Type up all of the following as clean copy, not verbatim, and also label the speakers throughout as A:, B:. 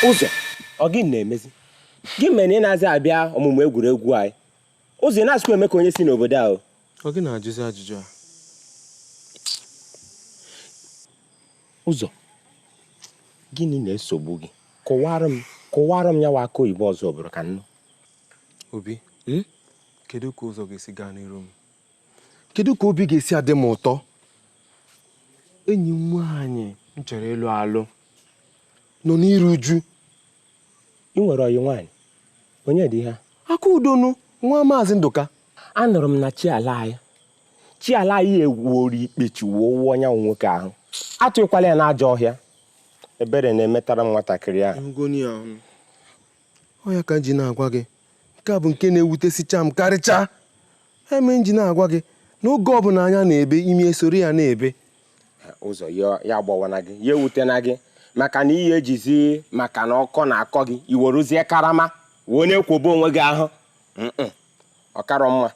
A: Ụzọ, ọ gị na-emezi? Gị mere na ị na-azị abịa ọmụmụ egwuregwu anyị? Ụzọ, ị na-asịkwa eme ka onye si n'obodo ahụ.
B: Ọ gị na-ajụzi ajụjụ a?
A: Ụzọ, gịnị na-esogbu gị? Kụwara m ya wa aka oyibo ọzọ obodo ka nnu.
B: Obi, kedu ka ụzọ ga-esi gaa n'iru m? Kedu ka obi ga-esi adị m ụtọ? Enyi m nwaanyị m chọrọ ịlụ alụ nọ n'iru uju.
A: Ị nwere ọyị nwaanyị? Onye dị ha?
B: Akụdonu, nwa Maazị Ndụka.
A: Anụrụ m na chi ala anyị ewuoro ikpechi wuo ụwọ anyanwụ nwoke ahụ. Atụghịkwala ya n'ajọ ọhịa. Ebere na-emetara m nwatakịrị ahụ.
B: Ọ ya ka m ji na-agwa gị, nke a bụ nke na-ewutesicha m karịchaa. Eme m ji na-agwa gị na oge ọbụla anya na-ebe, imi esoro ya na-ebe.
A: Ụzọ, ya agbawana gị, ya ewutena gị, maka na ihe ejizi maka na ọkọ na-akọ gị iweruzie karama wee na-ekwobe onwe gị ahụ. Ọ karọ mma,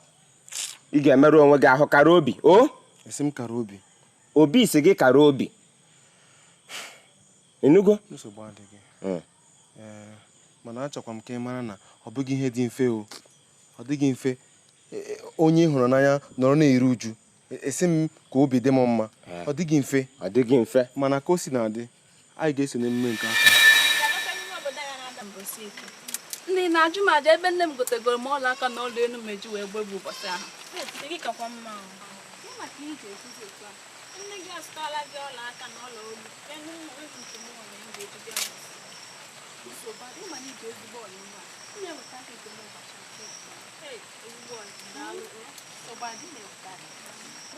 A: ị ga-emerụ onwe gị ahụ. Kara obi o.
B: Esi m kara obi.
A: Obi si gị kara obi. Enugo?
B: Nsogbu adịghị. Ee, mana achọkwa m ka ị mara na ọ bụghị ihe dị mfe o. Ọ dịghị mfe onye ị hụrụ n'anya nọrọ na-eru uju, esi m ka obi dị m mma. Ọ dịghị mfe.
A: Ọ dịghị mfe.
B: Mana ka o si na-adị, anyị ga-eso n'emume nke afọ.
C: Ndị na-ajụ m aja ebe nne m gotegoro m ọla aka na ọla elu m eji wee gbegbu ụbọchị ahụ.
D: Nne gị azụtala gị ọla aka na ọla olu.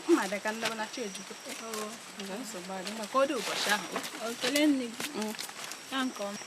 C: Mma dị ka ndaba na chi ejugo. Nsogbu adị maka ọ dị ụbọchị ahụ.
D: Okele nne gị. Ya nke ọma.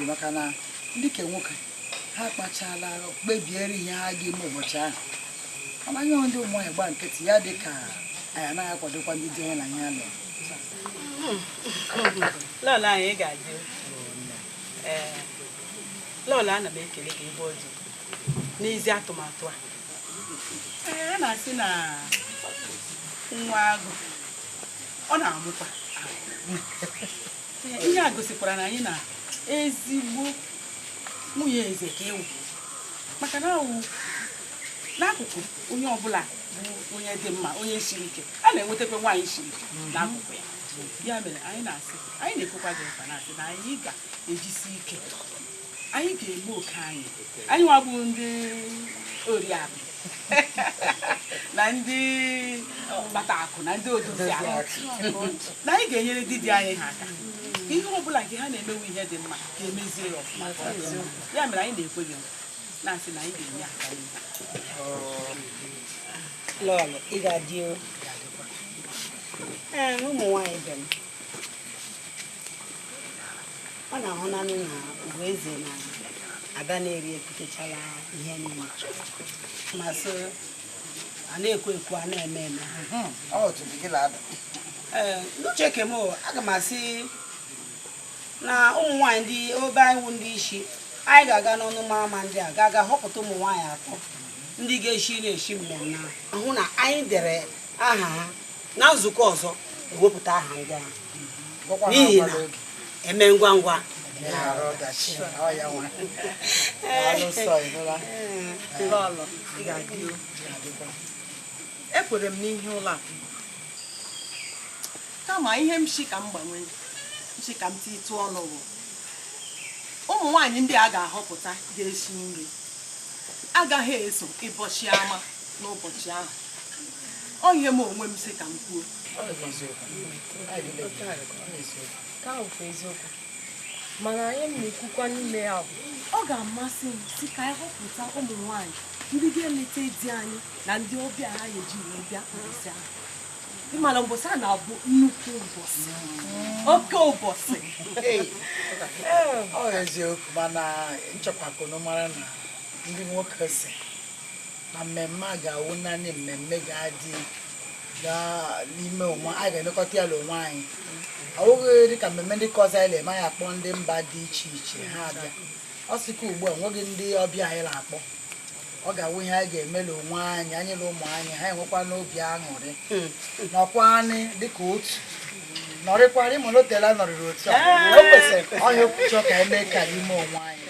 E: Maka na ndị ke nwoke ha akpachala kpebiere ihe ha ga-eme ụbọchị ahụ, mana anya ndị ụmụ nwaanyị gba nkịtị ya dị ka anyị anaghị akwadokwa ndị di anyị na ihe alụ.
F: Lọlọ anyị ga-adị. Ee, Lọlọ, ana m ekele gị ebe ọ dị n'ezi atụmatụ a. Ee, a na-asị na nwa agụ ọ na-amụkwa. Ihe a gosikwara na anyị na ezigbo nwunye eze ka ewu, maka na awụ n'akụkụ onye ọbụla bụ onye dị mma, onye siri ike, a na-enwetakwa nwaanyị siri ike n'akụkụ ya. Ya mere anyị na-asị, anyị na-ekwekwa gị nkwa, na-asị na anyị ga-ejisi ike Anyị ga-eme oke anyị. Anyị nwa bụ ndị oriakụ na ndị kpata akụ na ndị odozi akụ na anyị ga-enyere di di anyị ha aka. Ihe ọ bụla nke ha na-emewu ihe dị mma ka emezie ya ọfụma. Ya mere anyị na-ekwe gị nkwa na-asị na anyị ga-enye aka n'ihe.
G: Lọlọ, ị ga-adị o. Ee, ụmụ nwaanyị be m, ọ na-ahụ naanị na Ugoeze na Ada na-eri ekwutechala ihe niile, ma sị a na-ekwu ekwu a na-eme eme. Ee, n'uche ke m, aga m asị na ụmụ nwaanyị ndị obe anyị wụ ndị isi, anyị ga-aga n'ọnụ mama ndị a ga-aga họpụta ụmụ nwaanyị atọ ndị ga-esi na-esi mmemme ahụ, na anyị dere aha ha na nzukọ ọzọ ewepụta aha ndị ahụ, n'ihi na eme ngwa ngwa.
F: Lọlọ, ị ga-adị o. Ekwere m n'ihe ụlọ a, kama ihe m shi ka m gbanwee, m shi ka m titụ ọnụ bụ ụmụ nwaanyị ndị a ga-ahọpụta ga-esi nri agaghị eso ịbọchị ama n'ụbọchị ahụ. Ọ ihe m onwe m si ka m kwuo.
H: Nke ahụ bụ eziokwu, mana anyị na-ekwukwa n'ime ya bụ ọ ga-amasị m si ka anyị họpụta ụmụ nwaanyị ndị ga-eleta di anyị na ndị ọbịa ha ga-eji wee bịa mbọsị ahụ. Ịmana mbọsị a na-abụ nnukwu ụbọchị, oke ụbọchị.
E: Ọ eziokwu, mana nchekwa ka unu mara na ndị nwoke si na mmemme a ga-awụ naanị mmemme ga-adị n'ime onwe anyị, ga-emekọta ya n'onwe anyị. Ọ bụghị dịka mmemme ndị ka ọzọ anyị na-eme, anyị akpọ ndị mba dị iche iche ha abịa. Ọ sị ka ugbu a nweghị ndị ọbịa anyị na-akpọ, ọ ga-awụ ihe anyị ga-eme n'onwe anyị, anyị na ụmụ anyị ha enwekwa n'obi aṅụrị, nọkwa anyị dịka otu nọrịkwara ịmụ na otela nọrịrị otu a o kwesịrị ọhịa okwuchọ ka eme ka n'ime onwe anyị.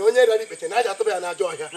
B: Onye rara ikpeche na aja atụba ya n'ajọ ọhịa.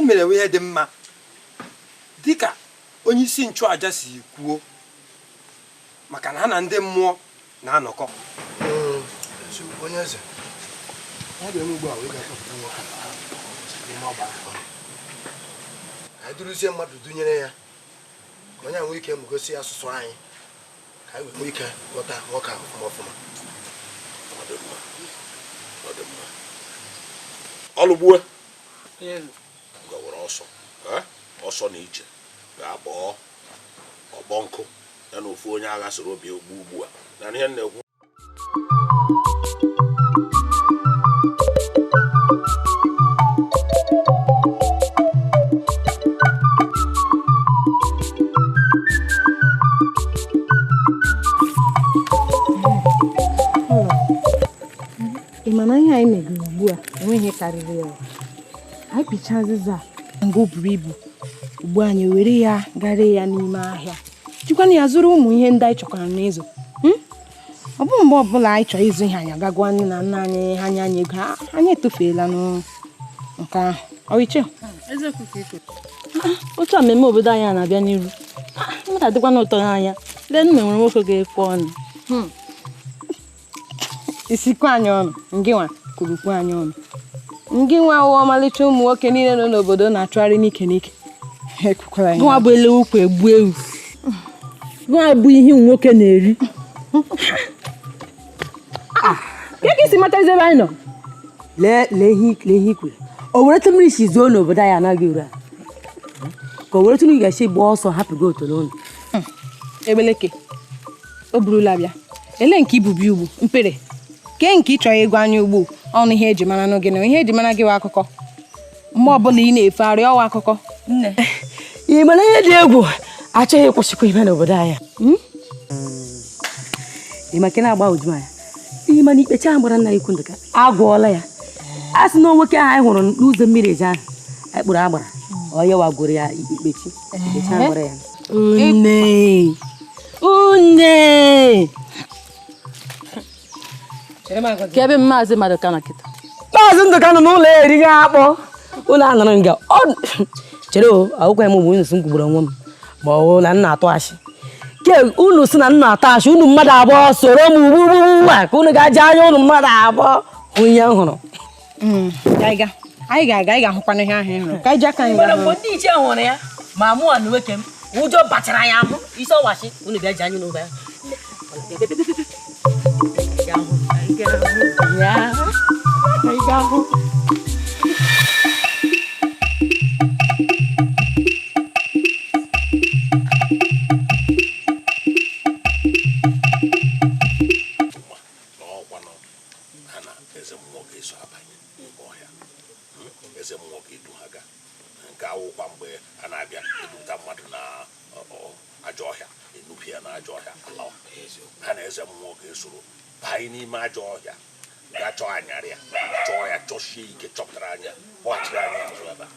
I: Ihe mere ihe dị mma dịka onye isi nchụaja si kwuo maka na ha na ndị mmụọ na-anọkọ.
J: Onye eze, ọ ga-eme ugbu a wee ga-akpọpụta nwoke n'ime ọgbara. Anyị duruzie mmadụ dunyere ya ka onye nwee ike mụgosi asụsụ anyị ka anyị nwee ike ghọta nwoke ahụ ọfụma ọfụma.
K: Ọlụgbue gawara ọsọ ọsọ na ije ga-akpọ ọgbọ nkụ ya na ofu onye agha soro bịa ugbu ugbu a na ihe m na-ekwu.
C: Ị ma na ihe anyị megoro ugbu a enweghị ihe karịrị ya. Anyị pichaa azịza nga o buru ibu ugbu anyị were ya gara ya n'ime ahịa jikwana ya zụrụ ụmụ ihe ndị anyị chọkwara n'ịzụ. Ọ bụ mgbe ọbụla anyị chọrọ ịzụ ihe anyị agagwa nne na nna anyị anya anyị ego anyị etofeela nke ahụ. Ọ iche
L: otu a mmemme obodo anyị a na-abịa n'iru mmadụ adịkwana ụtọ n'anya lee nụ ma enwere nwoke ga-ekwe ọnụ.
C: Isikwa anyị ọnụ ngịnwa kwurukwa anyị ọnụ ngịnwa wụ ọmalịcha ụmụ nwoke niile nọ n'obodo na-achụgharị n'ike n'ike.
L: Gụnwa bụ ele ukwu egbu ewu, gụnwa bụ ihe nwoke na-eri. Ke ka isi matazi ebe anyị nọ?
G: Lee lee ihe ikwere o were tụ mmiri si zoo n'obodo anyị anaghị uru a ka o were tụ ga-esi gbaa ọsọ hapụgo otu n'ụlọ.
C: Ebeleke o burula bịa ele nke ibubi ugbu mpere ke nke ị chọrọ ịgwa anyị ugbu ọnụ ihe eji mara n'oge na ihe eji mara gị wa akụkọ mgbe ọbụla ị na-efegharị ọwa akụkọ.
G: Nne ị mara ihe dị egwu achọghị ịkwụsịkwa ime n'obodo anyị. Ị maka na-agba oju anya ị mana ikpecha ahụ gbara nna ikwu Ndụka agwọọla ya a sị na nwoke ahụ anyị hụrụ n'ụzọ mmiri eji ahụ anyị kpụrụ agbara ọ ya wagoro ya ikpechi ikpecha gbara ya.
L: Une une ka ebe Maazị Maduka nọ kịta.
G: Maazị Ndụka nọ n'ụlọ erighị akpọ ụlọ anọrọ nga chere o akwụkwọ m bụ unu si m kwugburu onwe m ma ọ bụ na nna atụ ashị ke unu si na nna atụ ashị unu mmadụ abụọ soro m ugbu a ka unu ga-aja anya unu mmadụ abụọ hụ ihe m hụrụ.
C: Anyị ga-aga anyị ga-ahụkwana ihe ahụ ị hụrụ ka anyị ji aka anyị gaa hụ.
G: Ndị ichie hụrụ ya ma mụ na nwoke m ụjọ bachara ya ahụ isi ọwachi unu bịa ji anya n'ụba ya.
K: Eze mmụọ ga-edu ha gaa nke awụkwa mgbe a na-abịa eduta mmadụ na ajọ ọhịa enupụ ya na ajọ ọhịa alawa ha na eze mmụọ ga-esoro banye n'ime ajọ ọhịa gaa chọọ anyarị ya chọọ ya chọsie ike chọpụtara anya kpọghachiri anya azụ ebe a.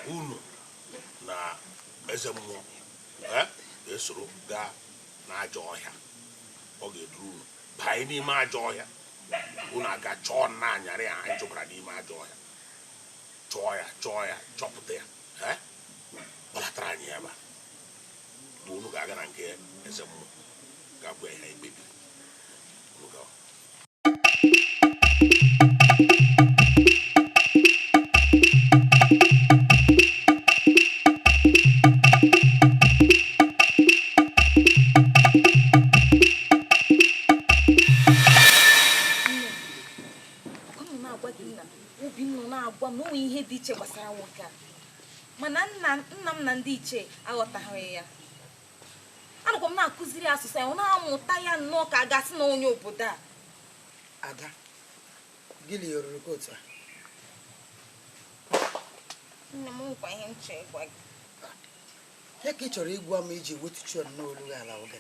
K: Unu na eze mmụọ ga-esoro gaa n'ajọ ọhịa ọ ga-eduru unu banye n'ime ajọ ọhịa unu aga chọọ nna anyarị a anyị chụbara n'ime ajọ ọhịa chọọ ya chọọ ya chọpụta ya kpọlatara anyị ebe a mgbe unu ga-aga na nke eze mmụọ ga-agwa ya ihe anyị kpebiri. Unu gawa.
D: Ihe dị iche gbasara nwoke a mana nna m na ndị iche aghọtaghị ya. Anụkwa m na-akụziri asụsụ ya ọ na-amụta ya nnọọ ka a gasị na onye obodo a.
E: Ada gịnị yoruru ka otu a?
D: Nne m nkwa ihe m chọrọ ịgwa gị.
E: Ya ka ị chọrọ ịgwa m iji wetuchu nnọọ olu gị ala oge?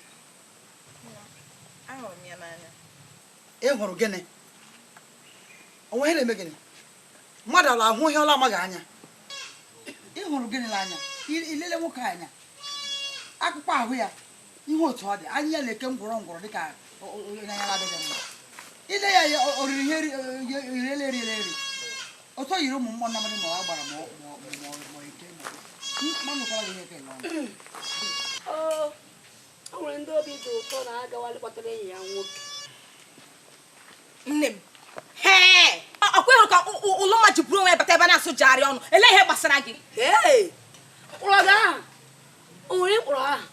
D: Ahụrụ m ya n'anya.
E: Ị hụrụ gịnị? Onwe ihe na-eme gịnị? Mmadụ ala ahụ ihe ọla amaghị anya. Ị hụrụ gịnị n'anya? Ilele nwoke anya. Akpụkpọ ahụ ya, ihe otu ọ dị, anya ya na-eke ngwọrọ ngwọrọ dịka onye anya adịghị mma. Ile ya oriri ihe eriele eriele eri. Otu o yiri ụmụ mmụọ na mmadụ ma ọ gbara ma eke ma nụkwara ihe eke n'ọnụ.
G: O nwere ndị obi dị ụtọ na agawala kpọtara enyi ya nwoke.
D: Nne m, hee! Ọ kweghị ka ụlọma ji buru onwe ya bata ebe a na-asụjagharị ọnụ. Elee ihe gbasara gị?
G: Ee! Mkpụrụ gị ahụ! O nwere mkpụrụ ahụ?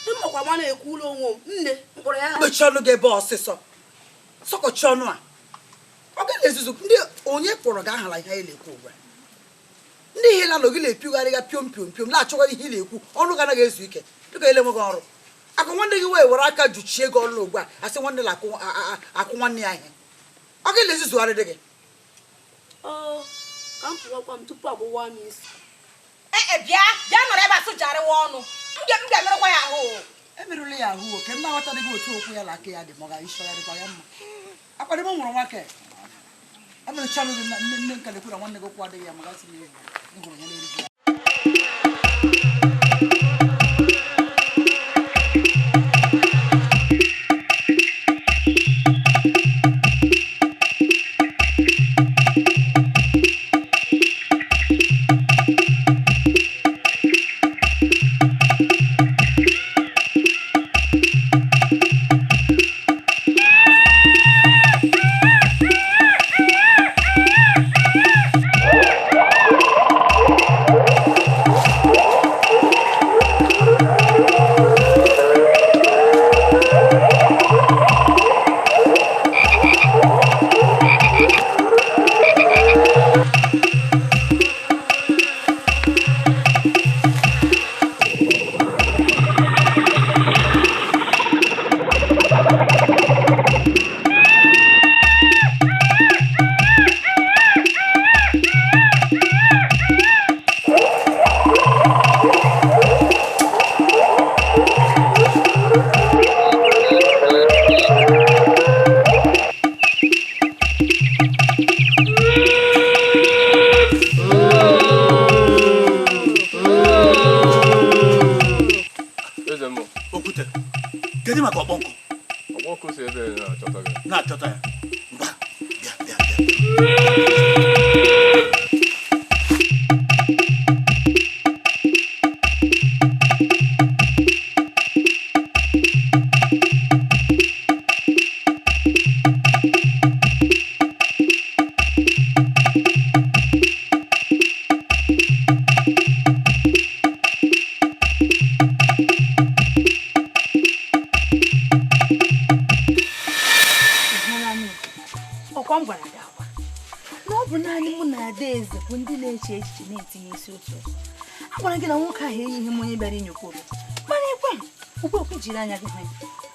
G: Ndị mmakwa ma na-ekwu ụlọ onwe m, nne, mkpụrụ ya.
E: Mechie ọnụ gị ebe ọsịsọ. Sọkọchie ọnụ a. Ọ ga na-ezuzu ndị onye kpọrọ gị ahala ihe anyị na-ekwu ugbu a. Ndị ihe na gị na-epigharị ga piom piom piom na-achọgharị ihe ị na-ekwu, ọnụ gị anaghị ezu ike. Dịka ele nweghị ọrụ. Akụ nwanne gị wee were aka juchie gị ọnụ ugbu a, asị nwanne na-akụ nwanne ya ihe. Ọ ga na-ezuzugharị dị gị.
G: Ka m pụwakwa m tupu agbụwa m isi.
D: Ee, bịa bịa nọrọ ebe a sụjarịwa ọnụ. M ga-emerụkwa ya ahụ.
E: Emerụla ya ahụ oke m na-aghọtadịghị otu okwu ya na aka ya dị ma ọ ga-ịchọgharịkwa ya mma. Akwadebe m nwụrụ nwake. Emerụchalụ gị nne nka na-ekwu na nwanne gị okwu adịghị ya ma gasị na ịhụrụ ya na-erighi ya.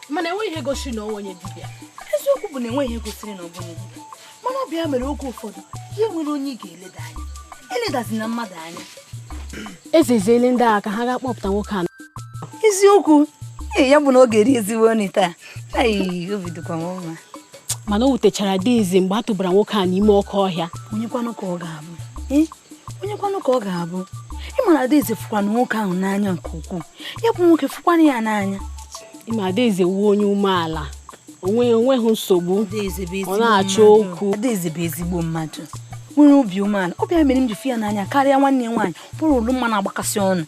H: Mana enweghị ihe gosiri na onye dibịa.
D: Eziokwu bụ na enweghị ihe gosiri na ọ bụ onye dibịa. Mana ọ bịa mere oge ụfọdụ ya nwere onye ị ga-eleda anya. Eledazina mmadụ anya.
H: Ezeziele ndị agha ka ha ga kpọpụta nwoke a.
M: Eziokwu, ya bụ na ọ ga-eri ezigbo nri taa. Ai, obi dịkwa m mma.
H: Mana o wutechara Adaeze mgbe a tụbara nwoke a n'ime ọkụ ọhịa.
M: Onyekwanụ ka ọ ga-abụ? Onyekwanụ ka ọ ga-abụ? Ị mara Adaeze fụkwanụ nwoke ahụ n'anya nke ukwuu. Ya bụ nwoke fụkwanụ ya n'anya.
H: Ịma Adaeze wuo onye umeala. Onweghị nsogbu. Ọ na-achọ okwu.
M: Adaeze bụ ezigbo mmadụ. Nwere obi umeala. Ọ bịa mere m ji fụ ya n'anya karịa nwanne ya nwaanyị bụrụ ụlụ mma na-agbakasị ọnụ.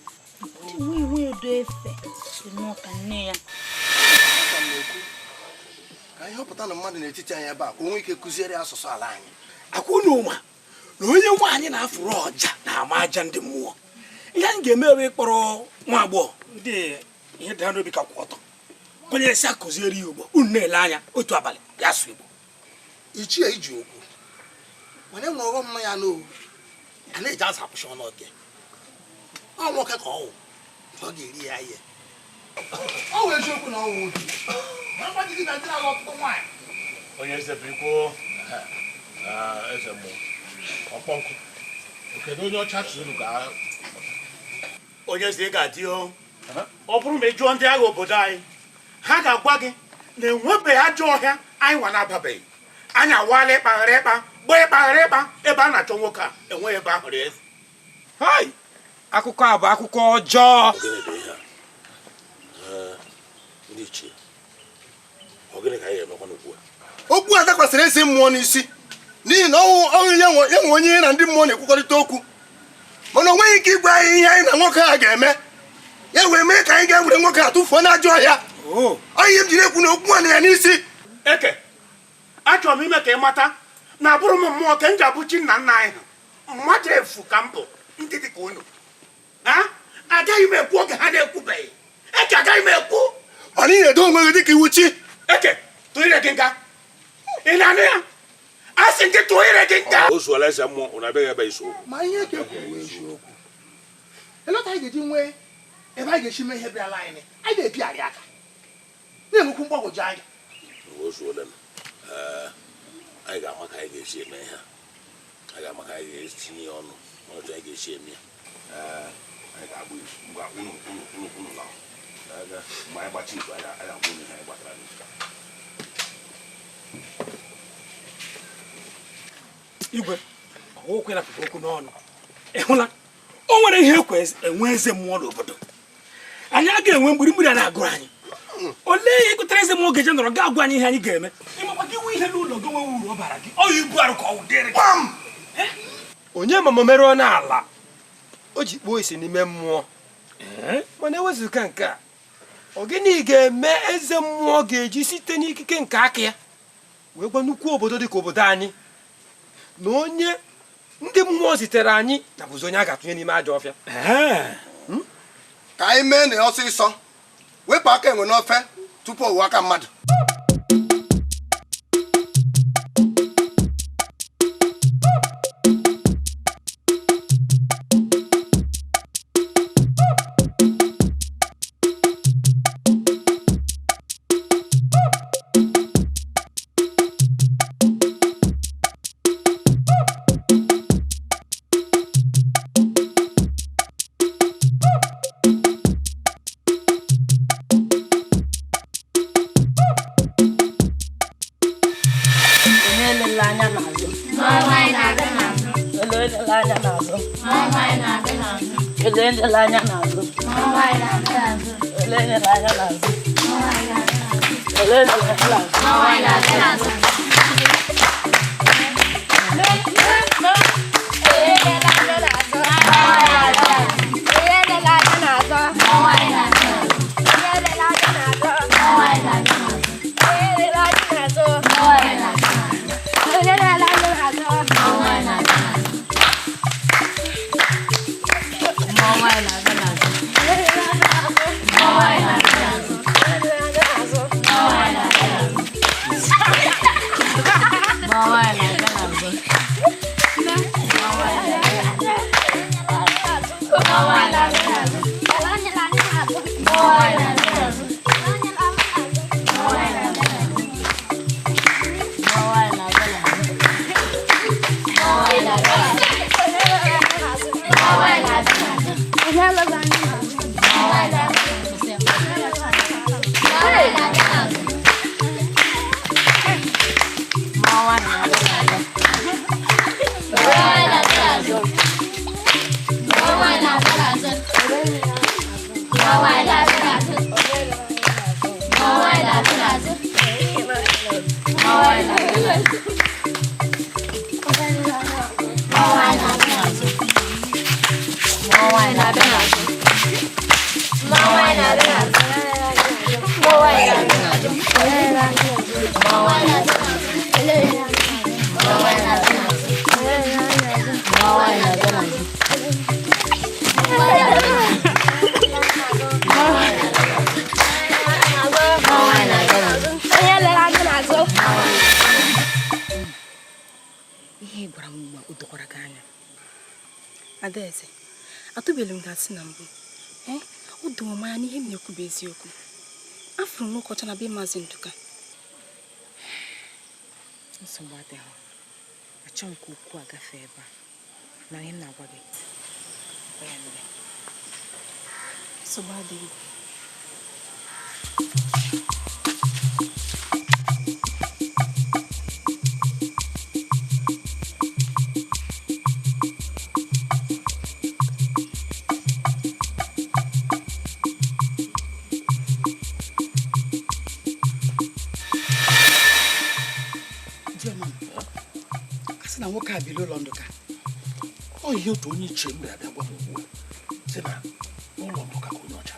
J: Ka ihe họpụta na mmadụ n'etiti anyị ebe a ka o nwee ike kụziere asụsụ ala anyị.
N: Akwa unu ma na onye nwaanyị na-afụrụ ọja na-ama aja ndị mmụọ. Ihe anyị ga-eme bụ ịkpọrọ nwa agbọghọ ndị ihe dị ha n'obi ka kwụ ọtọ. Kwenyere sị akụziere ya Igbo, unu na-ele anya otu abalị ya asụ Igbo.
J: Ichie iji okwu mana e nwere ọghọm nọ ya n'owu a na-eji azụ akwụsị ọnụ oke. Ọ nwoke ka ọ wụ ọ ga-eri ya ihe. Ọ wụ eziokwu na ọ wụ obi.
K: Onye eze biko eze mmụọ ọkpọnkụ kedu onye ọcha tụrụ ga
N: onye eze ị ga-adị o ọ bụrụ ma ị jụọ ndị agha obodo anyị ha ga-agwa gị na enwebeghị ajọ ọhịa anyị nwa na-ababeghị anyị awaala ịkpa ghara ịkpa
K: Gbaa ịkpa ghara ịkpa ebe a na-achọ nwoke a enweghị ebe a hụrụ eze.
I: Hai! Akụkọ a bụ akụkọ ọjọọ.
K: Gịnị dị ihe a? Ndị ichie, ọ gịnị ka anyị ga-emekwa n'ugbu a?
J: Okwu a dakwasịrị ezi mmụọ n'isi n'ihi na ọnwụ ya nwe onye na ndị mmụọ na-ekwukọrịta okwu, mana o nweghị ike ịgwa anyị ihe anyị na nwoke a ga-eme ya wee mee ka anyị ga-ewere nwoke a tụfuo n'ajọ ọhịa. Ọ ihe m jiri ekwu na okwu a na ya n'isi.
K: Eke, achọrọ m ime ka ị mata na abụrụ m mmụọ ka m ji abụ chi nna nna anyị ha. Mmadụ efu ka m bụ ndị dị ka unu. Agaghị m ekwu oge ha na-ekwubeghị. Eke, agaghị m ekwu.
J: Mana ị na-edo onwe gị dịka iwu chi.
K: Eke, tụọ ire gị nga. Ị na-anụ ya? A sị gị tụọ ire gị nga. O zuola eze mmụọ, unu abịaghị ebe iso.
O: Ma ihe ka ekwuru eziokwu. Elota anyị ga-eji nwee ebe anyị ga-esi mee ihe bịara anyị, anyị na-epigharị aka na-enwekwu mgbagwoju anya.
K: O zuola m. Anyị ga-ama ka anyị ga-esi eme ihe a. Anyị ga-ama ka anyị ga-etinye ya ọnụ otu anyị ga-esi eme ya. Anyị ga-agba izu mgbe unu unu unu unu lawa. Mgbe anyị gbachi izu, anyị ga-agwa unu ihe anyị gbatara n'izu.
N: Igwe, ọwụkwụ rapụrụ okwu n'ọnụ. Ị hụla? O nwere ihe ekwe enwe eze mmụọ n'obodo. Anyị agaghị enwe mgbiri a na-agụrụ anyị. Olee ihe kpatara eze mmụọ ga-eje nọrọ ga-agwa anyị ihe anyị ga-eme? Ịmakwa gị nwe ihe n'ụlọ gị nwe uru ọ bara gị. Ọ yi ibu arụ ka ọ dịrị gị.
I: Onye mama merụọ n'ala o ji kpuo isi n'ime mmụọ. Mana ewezuga nke a, ọ gịnị ga-eme eze mmụọ ga-eji site n'ikike nke aka ya wee gwa nnukwu obodo dịka obodo anyị na onye ndị mmụọ zitere anyị na bụzi onye a ga-atụnye n'ime ajọ ọfịa.
J: Ka anyị mee na ọsịsọ wepụ aka enwe n'ofe tupu o wuo aka mmadụ.
C: Ihe gwara m ugbu a o dokwara gị anya. Adaeze, atụbeghị m gasị na mbụ. O doo m anya n'ihe m na-ekwu bụ eziokwu. Afụrụ m nwoke ọcha na be Maazị Nduka.
D: Nsogbu adịghị. Achọghị m ka okwu a gafee ebe a. Na ihe m na-agwa gị. Gwa ya nne.
C: Nsogbu adịghị.
E: Sị na nwoke a biri ụlọ Ndụka.
K: Ọ ihe otu onye iche m bịara gwa m ugbu a sị na n'ụlọ Ndụka ka onye ọcha.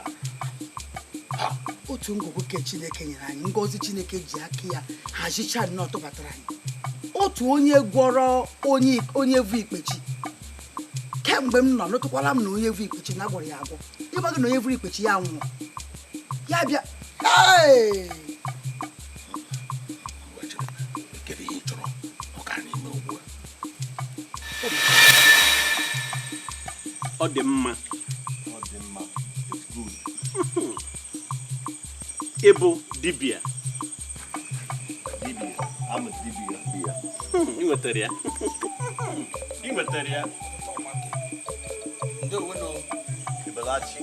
E: Otu ngwugwu ke Chineke nyere anyị, ngọzi Chineke ji aka ya hazicha nnọọ tụbatara anyị. Otu onye gwọrọ onye vu ikpechi. Kemgbe m nọ nụtụkwala m na onye vu ikpechi na agwọrọ ya agwọ. Ịgwa gị na onye vu ikpechi ya nwụọ. Ya bịa. Hey!
K: Kedu ihe ị chọrọ ọ ka n'ime ugbu a?
P: Ọ dị mma.
Q: Ọ dị mma. It's good.
P: Ịbụ dibịa.
Q: Dibịa. I'm a dibịa.
P: Ị nwetara ya. Ị nwetara ya.
N: Ndewo no.
Q: Ibelachi.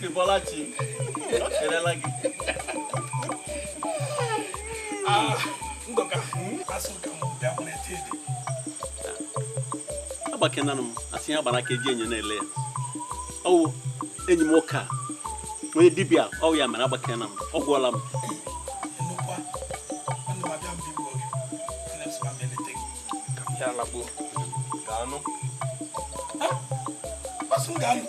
P: Ibelachi. Ọ kelela gị.
N: Ndụka, asị ka m bịa nwere ede.
P: Agbakenanụ m, asị ya gbara aka eji enyo na-ele ya. Ọwụ enyi m nwoke a, onye dibịa ọ ya mere agbakena m, ọ gwọọla m.
N: Nnukwu, ana m abịa mbigbo gị. Ana m sị ma melite gị. Ka m ya lagbuo.
Q: Gaanụ.
N: Asị m gaanụ.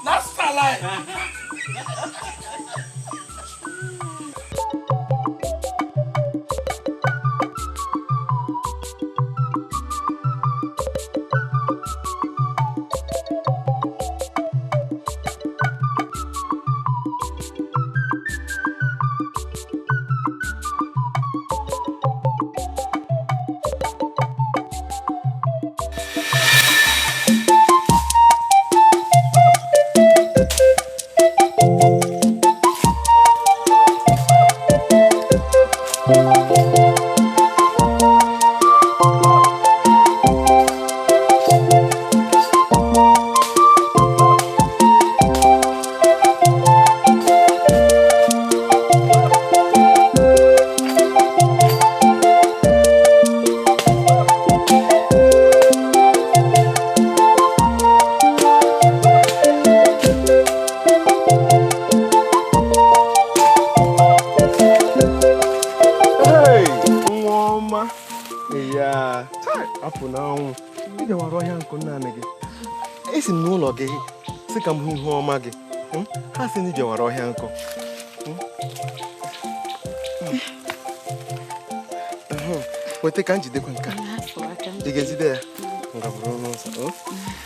N: Na asụsụ ala anyị.
B: Esi m n'ụlọ gị sị ka m hụ ihe ọma gị. Ha sị na ị jewara ọhịa nkụ. Weta ka m jidekwa nke a. Ị ga-ejide ya? Nga bụrụ n'ụzọ.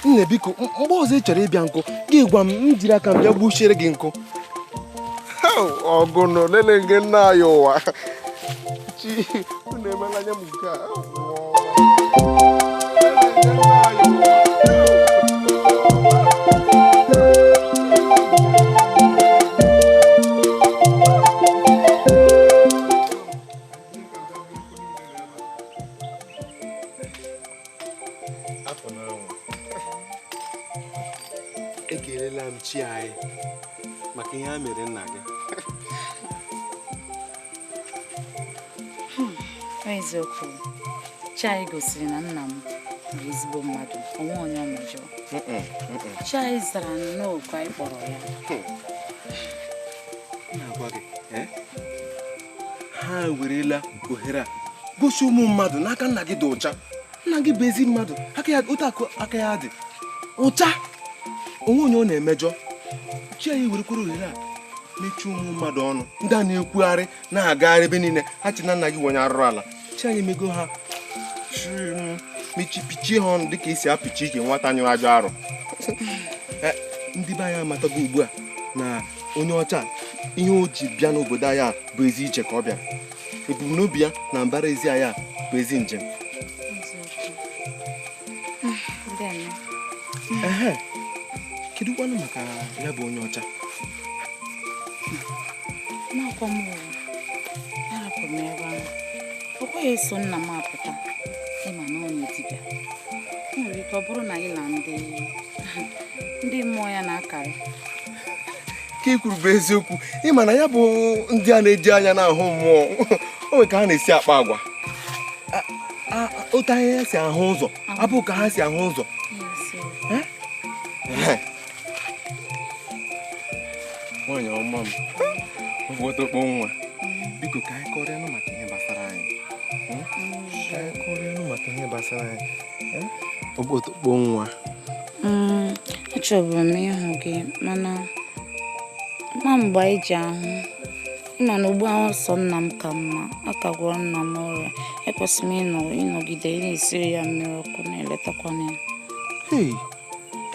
B: Nne biko, mgbe ọzọ ị chọrọ ịbịa nkụ, gị gwa m m jiri aka m bịa gbuchiere gị nkụ. Ọgụ nọ lele gị nna ya ụwa. Chi, unu emela anya m nke a. Ekelela m chi anyị maka ihe a mere nna gị.
M: Eziokwu, chi anyị gosiri na nna m bụ ezigbo mmadụ, onwe onye ọ mejọrọ. Chi anyị zara nnọọ oku anyị kpọrọ ya.
B: Na-agwa gị, ha werela ohere a gosi ụmụ mmadụ n'aka nna gị dị ụcha. Nna gị bụ ezi mmadụ, aka ya otu aka ya dị ụcha. Onwe onye ọ na-emejọ. Chi anyị werekwara ohere a mechie ụmụ mmadụ ọnụ, ndị a na-ekwugharị na-agagharị ebe niile ha chi na nna gị wenye arụrụ ala. Chi anyị emego ha pichie ha ọnụ dịka esi apịchi ike nwata nyụrụ ajọ arụ. Ndị be anyị amatago ugbu a na onye ọcha ihe o ji bịa n'obodo anyị a bụ ezi iche ka ọ bịara. Ebumnobi ya na mbara ezi anyị a bụ ezi njem. Ehe, kedu kwanụ maka ya bụ onye ọcha?
M: N'akwa m arapụrụ m ebe ahụ. Ọ kweghị eso nna m apụta ịma na onye dibịa. O nwere ike ọ bụrụ na ị na ndị mmụọ ya na-akarị.
B: Ka ị kwuru bụ eziokwu, ịma na ya bụ ndị a na-eji anya na-ahụ mmụọ, o nwere ka ha na-esi akpa agwa. Otu anya si ahụ ụzọ, abụ ka ha si ahụ ụzọ. Nwanyị ọma m, Okpotokpo nwa. Biko ka anyị kọrịanụ maka ihe gbasara anyị. Ka anyị kọrịanụ maka ihe gbasara anyị. Okpotokpo nwa.
M: Achọburu m ịhụ gị mana ma mgbe anyị ji ahụ ịma na ugbu a sọ nna m ka mma a ka gwọrọ nna m ọrịa ekwesịrị m ịnọgide na-esiri ya mmiri ọkụ na-eletakwana ya.
B: Hei,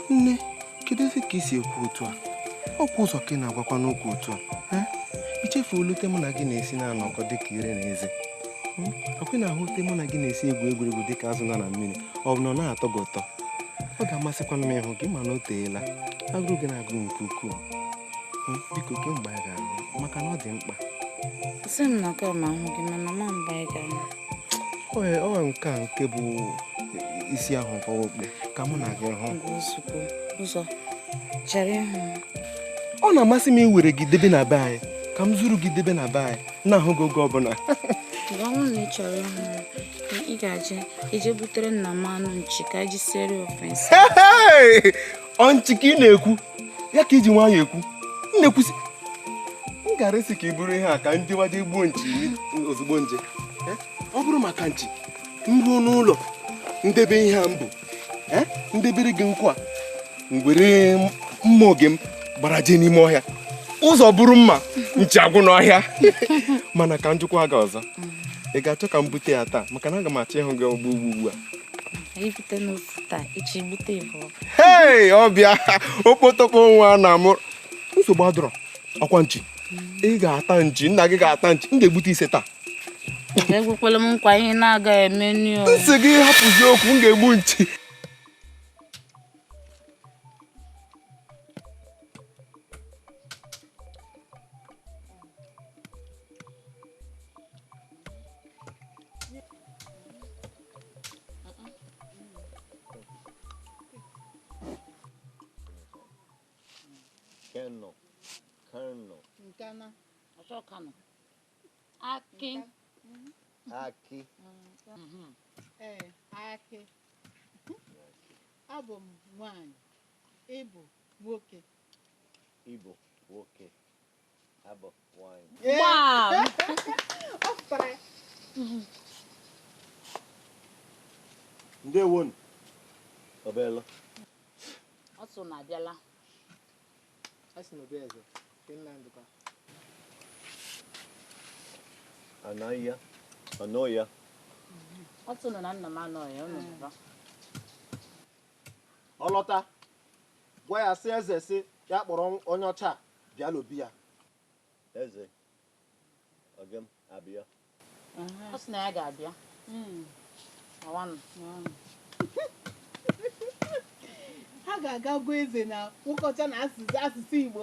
B: nne, kedu ezi ka isi ekwu otu a? Ọkwa ụzọ ka ị na-agwakwa n'okwu otu a. Ichefuola ute mụ na gị na-esi na-anọkọ dịka ire na eze. Ọkwa na-ahụ ute mụ na gị na-esi egwu egwuregwu dịka azụ nọ na mmiri, ọ bụ na ọ na-atọ gị ụtọ? Ọ ga-amasịkwana m ịhụ gị mana o teela. Agụrụ gị na-agụ nke ukwuu. Biko kemgbe anyị ga-ahụ maka na ọ dị mkpa.
M: Sị m na aga m ahụ gị mana ma mgbe anyị ga-ahụ.
B: Ọ nke a nke bụ isi ahụ kwawa okpu ka mụ na gị hụ.
M: Ozugbo ụzọ chere ịhụ m.
B: Ọ na-amasị m iwere gị debe na be anyị ka m zuru gị debe na be anyị na-ahụ gị oge ọbụla.
M: Mgbe ọ bụrụ na ị chọrọ ịhụ m, ị ga-eje ije butere nna m anụ nchi ka anyị ji siere ofe nsị.
B: Ọ nchi ka ị na-ekwu ya ka iji nwayọọ ekwu. M na-ekwusi m gara isi ka ị buru ihe a ka ndị waje gbuo nchi ozugbo nje. Ọ bụrụ maka nchi m ruo n'ụlọ ndebe ihe a mbụ ndebere gị nkwa ngwere mma oge m gbara jee n'ime ọhịa ụzọ bụrụ mma nchi agwụ n'ọhịa. Mana ka m jụkwa gị ọzọ, ị ga-achọ ka m bute ya taa maka na aga m achọ ịhụ gị ọgbọ ugbu a? Hei, ọbịa okpotokpo nwa na-amụ nsogbu adọrọ ọkwa nchi. Ị ga-ata nchi, nna gị ga-ata nchi, m ga-egbute ise taa.
M: Egwekwala m nkwa ihe na-agaghị emenu.
B: Nsị gị hapụzi okwu, m ga-egbu nchi.
M: Aki.
Q: Aki.
E: Ee, aki. Abụ m nwanyị, ịbụ nwoke.
Q: Ịbụ nwoke. Abụ nwanyị.
E: Gbam! Ọ pụtara.
Q: Ndewonu. Ọbịala.
M: Ọ sị na abịala.
O: A sị na obi eze, Finland kwa.
Q: Anaya, Anoya.
M: Ọ sị na nna m anọghị, ọ nọ.
O: Ọ lọta, gwa ya sị eze sị ya kpọrọ onye ọcha bịa n'obi ya.
Q: Eze, ọgem abịa.
M: Ọ sị na ya ga-abịa. Awanụ.
E: Ha ga-aga gwa eze na nwoke ọcha na asụsụ Igbo.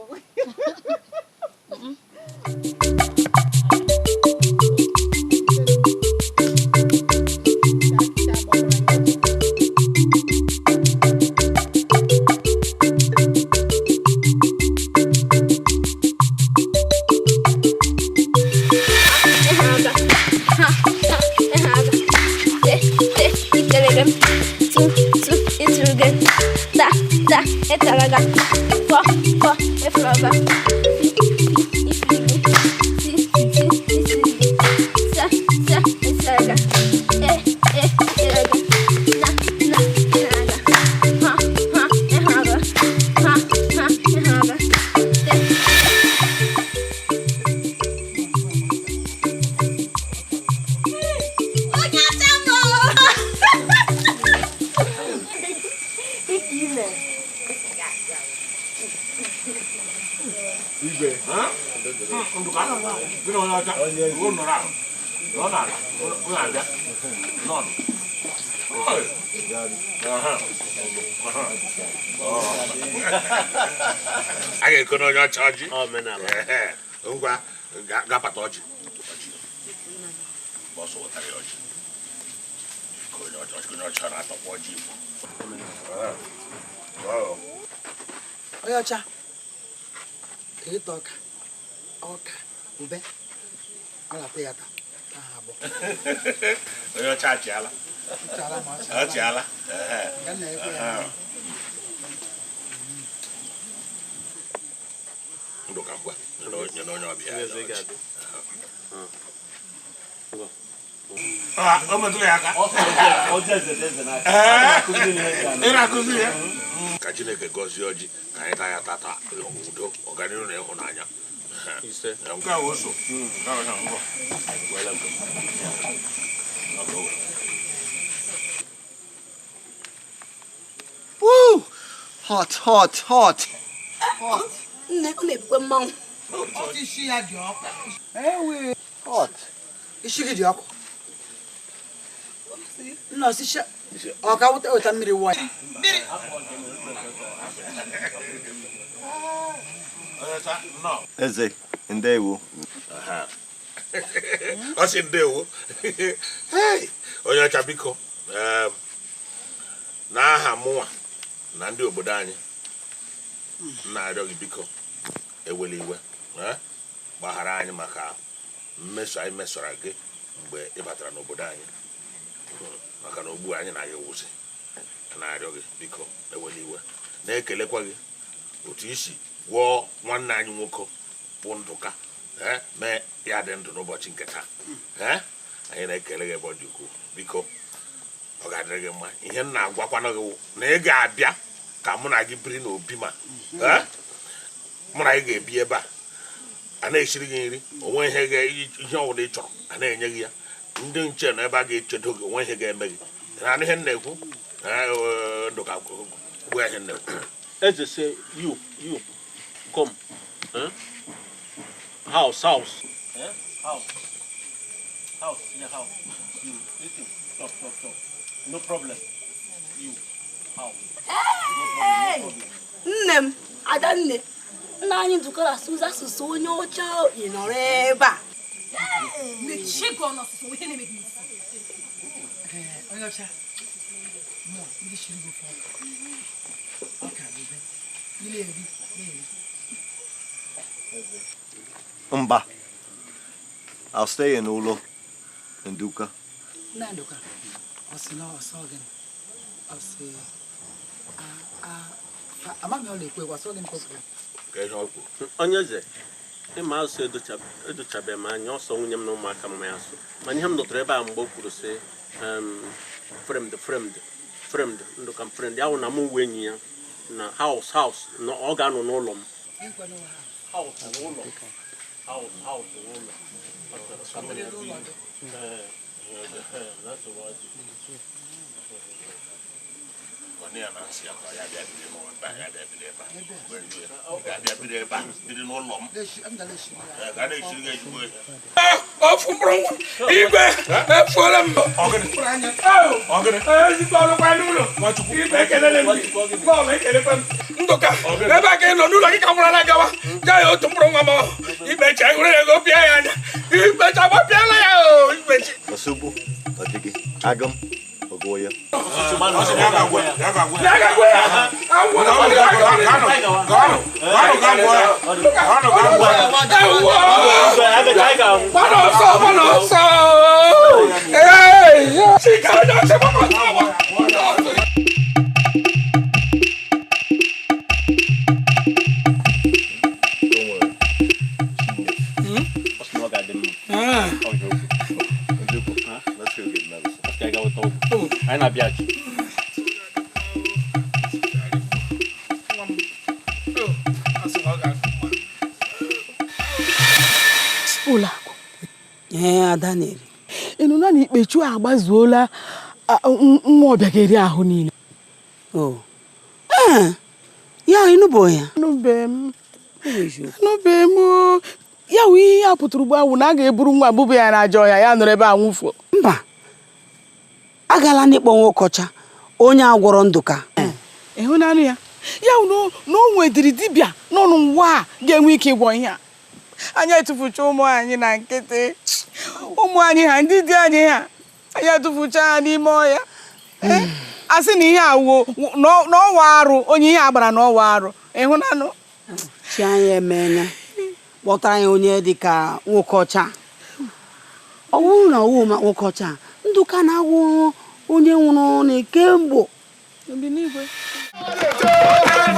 K: A ga-eko n'onye ọcha ọjị. Ngwa gapata ọjị. Bọsụ wetara ya ọjị. Onye ọcha na-atọkwa ọjị Igbo.
E: Onye ọcha, ịta ọka, ọka, ube, ọ na-ata ya taa abụọ.
K: Onye ọcha achịala. Achịala. Ndụ ka ngwa. Nye onye ọbịa ya
P: Eze
K: ọjị.
P: ga-adị.
K: Ah, o metụrụ ya aka.
P: Ọjị eze dị eze n'aka.
K: Ee,
P: Ị
K: ị na-akụziri ya? Ka Chineke gọzie ọjị ka anyị taa ya tata udo, ọganihu na ịhụnanya.
P: Ise.
K: Nke a wụ so. Nke a wụ so. Gwela nke m. Ọ ka o were.
R: Woo! Hot, hot, hot.
G: Nne, ọ na-ebukwe mmanwụ.
E: Isi ya dị ọkụ.
R: Ewe. Hot.
E: Isi gị dị ọkụ. Nna osisi ọ ka wụta weta mmiri wụọ ya.
Q: Eze, ndewo.
K: Ọ sị ndewo. Hey, onye ọcha, biko, n'aha mụnwa na ndị obodo anyị m na-arịọ gị, biko, ewela iwe, gbaghara anyị maka mmeso anyị mesoro gị mgbe ị batara n'obodo anyị, maka na ugbu a anyị na-agị wụsị na-arịọ gị, biko, ewela iwe, na-ekelekwa gị otu isi gwọọ nwanne anyị nwoke bụ Ndụka, mee ya dị ndụ n'ụbọchị nke taa. Anyị na-ekele gị ebe ọ dị ukwuu. Biko, ọ ga-adịrị gị mma. Ihe m na-agwakwana gị wụ na ị ga-abịa ka mụ na gị biri n'obi, ma mụ na gị ga-ebi ebe a, a na-esiri gị nri, onwe ihe ihe ọbụla ị chọrọ a na-enye gị ya. Ndị nche nọ ebe a ga-echedo gị, onwe ihe ga-eme gị. Na ihe m na-ekwu, Ndụka, gwa ya ihe m na-ekwu.
P: Eze say you come. Eh? House, house. Eh? House. House, yeah, house. You listen. Stop, stop, stop. No problem. You house.
G: Hey! Nne m, Adanne, nna anyị Ndụka asụ asụsụ onye ọcha, ị nọrọ ebe a.
D: Mechie gị ọnụ ọsụsọ, ihe na-eme gị n'isi.
E: Onye ọcha, mụ ndị shiri gị ofe ọka. Ọka na ube. Ị na-eri, na-eri.
Q: Mba. I'll stay in ụlọ Nduka.
E: Nna Ndụka, ọ sị na ọsọ gịnị? Ọ sị, amaghị m ọ na-ekwu ekwu, ọsọ gịnị ka ọ kwuru?
K: Ka ihe ọ kwuru.
P: Onye eze, ịma asụsụ edochabeghị m anya, ọsọ nwunye m na ụmụaka m ya asụ, mana ihe m nụtụrụ ebe a mgbe o kwuru sị friend, friend, friend, Ndụka m friend ya wụ na mụ wụ enyi ya, na house, house, na ọ ga-anọ n'ụlọ m. House n'ụlọ, house, house n'ụlọ. Ọ chọrọ ka mụ na ya biri. Ee, ee, na nsogbu adịghị.
K: Gwana ya na nsị ya ka ya bịa biri n'ụlọ ebe a, ya bịa biri ebe a. Ga-abịa biri ebe a, biri n'ụlọ m. Ee, ga na-esiri gị ezigbo ihe.
N: Ofu mkpụrụ nwa igwe efuola m. Ezigbo ọrụkwa n'ụlọ igwe, ekelele m gị bọọlụ, ekelekwa m Ndụka ebe a ka ị nọ n'ụlọ gị ka mụrụ na gawa jaa ya otu mkpụrụ nwa m ikpecha were ego pịa ya anya, ikpecha gbapịala ya o ikpechi.
Q: Osugbu, Odigi, Agam, Ogoya.
K: Ọ sị na ya ga-agwa ya, ya ga-agwa ya.
N: Ya ga-agwa ya. Agwọ na
K: Gaanụ, gaanụ, gaanụ, gaanụ, gaa gwọọ ya. Gaanụ, gaa gwọọ ya.
N: Gbana ọsọ, gbana ọsọ. Ee, Chika, onye ọsọ, gbana ọsọ, gbana ọsọ.
Q: Don't worry.
P: Ọ sị na ọ ga-adị mma.
N: Ah.
P: Ọ ga-ekwu.
Q: Nduku, let's go get medicine.
P: Ọ sị ka anyị gaa weta ọgwụ. Anyị na-abịaghachi.
C: Ụlọakụ.
G: Ee, Ada na-eri.
C: Ị nụ na Ikpechu agbazuola nwa ọbịageri ahụ niile.
G: O. Ee, ya ịnụbụ ya.
C: Anụbe m. Anụbe m o. Ya wụ ihe ya pụtara ugbu ahụ na a ga-eburu nwa bụbụ ya n'ajọ ọhịa, ya nọrọ ebe a nwụfuo.
G: Mba, agala n'ịkpọ nwoke ọcha onye a gwọrọ Ndụka.
C: Ịhụnanụ ya, ya wụ na o nwedịrị dibịa n'ọnụ ngwa a ga-enwe ike ịgwọ ihe a. Anyị etufucha ụmụ anyị na nkịtị, ụmụ anyị ha, ndị di anyị ha, anyị etufucha ha n'ime ọhịa. A sị na ihe a wo n'ọwa arụ, onye ihe a gbara n'ọwa arụ, ịhụnanụ.
G: Chi anyị emeela kpọtara anyị onye dị ka nwoke ọcha. Ọ bụrụ na ọwụ ma nwoke ọcha, Ndụka na-awụ onye nwụrụ na kemgbe.
C: Obi n'igwe.
N: Thank